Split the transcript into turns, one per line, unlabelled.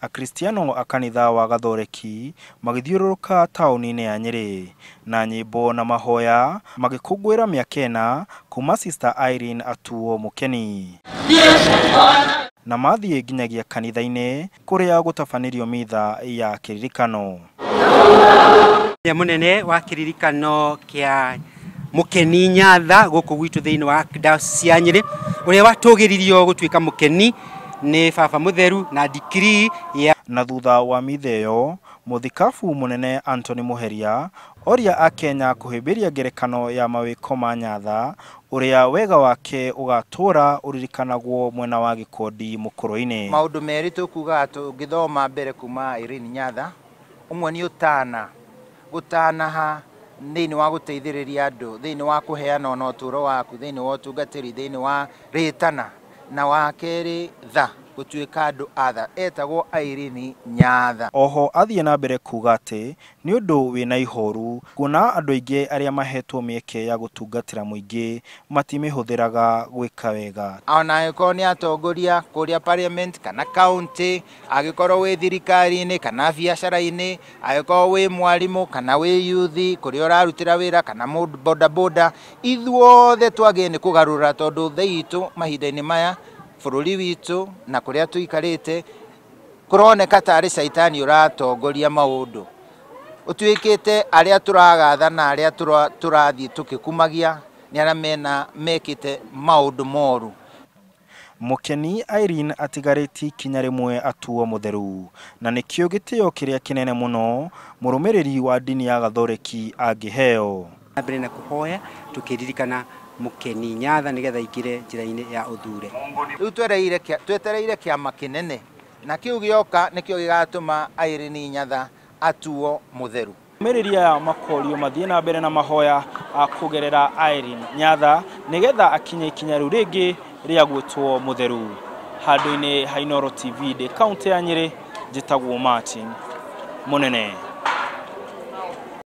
Akristiano a kanitha wa Gathoreki magĩthiũrũrũka taũni-inĩ ya Nyĩrĩ na nyĩmbo na mahoya magĩkũngũĩra mĩaka 4 kuma Sister Irene atuo mũkeni na mathiĩ nginyagia kanitha-inĩ kũrĩa gũtabanĩrio mitha ya kĩririkano.
Mũnene wa kĩririkano kĩa Mũkeni Nyatha gũkũ gwitũ thĩinĩ wa Diocese ya Nyĩrĩ ũrĩa watũgĩririo gũtuĩka mũkeni nĩ baba mũtheru na degree ya.
Na thutha wa mitha ĩyo mũthikabu mũnene Anthony Muheria oria akenya kũhĩmbĩria ngerekano ya mawĩko ma Nyatha ũrĩa wega wake ũgatũra ũririkanagwo mwena wa Gĩkondi mũkũrũ-inĩ.
Maũndũ merĩ tũkugaga tũngĩthoma mbere kuma Irene Nyatha, ũmwe nĩ ũtana, gũtanaha thĩinĩ wa gũteithĩrĩria andũ, thĩinĩ wa kũheana ona ũtũũro waku, thĩinĩ wa ũtungatĩri, thĩinĩ wa rĩtana, na wa kerĩ tha, gũtuĩka andũ atha, etagwo Irene Nyatha.
Oho athiĩ na mbere kuga atĩ nĩ ũndũ wĩna ihoru kuona andũ aingĩ arĩa mahetwo mĩeke ya gũtungatĩra mũingĩ matimĩhũthĩraga gwĩka wega.
Ona angĩkorwo nĩ atongoria kũrĩa parliament kana county, angĩkorwo wĩ thirikari-inĩ kana biacara-inĩ, angĩkorwo wĩ mwarimũ kana wĩ youth kũrĩa ũrarutĩra wĩra kana boda boda, ithuothe twagĩrĩirwo nĩ kũgarũra tondũ thĩ itũ mahinda-inĩ maya bũrũri witũ na kũrĩa tũikarĩte kũroneka tarĩ caitani ũratongoria maũndũ. Ũtuĩkĩte arĩa tũragatha na arĩa tũrathiĩ tũkĩkumagia nĩ arĩa mena mekĩte maũndũ moru.
Mũkeni Irene atigarĩtie ikinya rĩmwe atuo mũtheru na nĩkĩo gĩtĩo kĩrĩa kĩnene mũno mũrũmĩrĩri wa ndini ya Gathoreki angĩheo.
Mbere na kũhoya tũkĩririkana Mũkeni Nyatha nĩgetha aingĩre njĩra-inĩ ya ũthure.
Rĩu twetereire kĩama kĩnene na kĩu gĩoka nĩkĩo gĩgatũma Irene Nyatha atuo mũtheru.
Arũmĩrĩri aya makorio mathiĩ na mbere na mahoya kũgerera Irene Nyatha nĩgetha akinye ikinya rĩu rĩngĩ rĩa gwĩtwo mũtheru. Handũ-inĩ ha Inooro TV ndĩ kaũntĩ ya Nyĩrĩ, njĩtagwo Martin Mũnene.